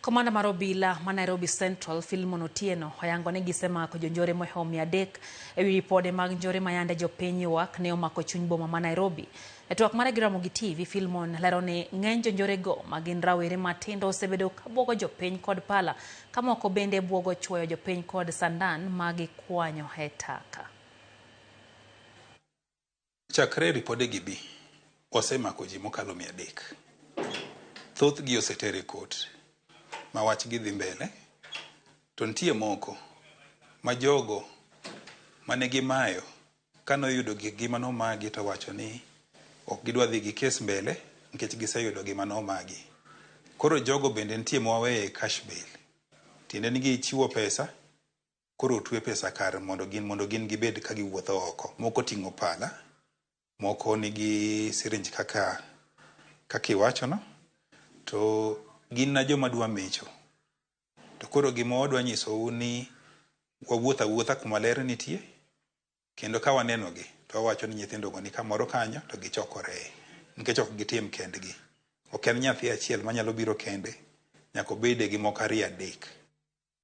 Komanda mar obila ma Nairobi Central, Philemon Otieno, oyango ni gisemako jonjore mohewo 300 ewi ripode mag njore ma yande jopiny ywak ne omako chuny boma ma Nairobi. E twak mare gi Ramogi TV, Philemon lero ni ng'eny jonjorego ma gin rawere matindo osebedo ka buogo jopiny kod pala ka moko bende buogo chuoyo jopiny kod sandan ma gikwanyo e taka. Chakre ripodegi bi, wasemako ji mokalo 300. Thothgi oseter e kot ma wachgi dhi mbele, to nitie moko ma jogo mane gimayo kane oyudo gikgi mane omagi to owacho ni ok gidwa dhi gi kes mbele nikech giseyudo gima nomagi. Koro jogo bende nitie ma waweyo e cash bail. Tiende ni gichiwo pesa Koro otwe pesa kar mondo gin mondo gin gibed ka giwuotho oko. Moko oting'o pala, moko nigi sirinj kaka kaka iwachono, to gin na joma dwa mecho. To koro gima wadwa nyisou ni wawuoth awuotha kuma ler nitie, kendo ka wanenogi to wawacho ni nyithindogo ni kamoro kanyo to gichokoree, nikech ok gitim kendgi. Ok en nyathi achiel manyalo biro kende, nyaka obede gi moko ariyo adek.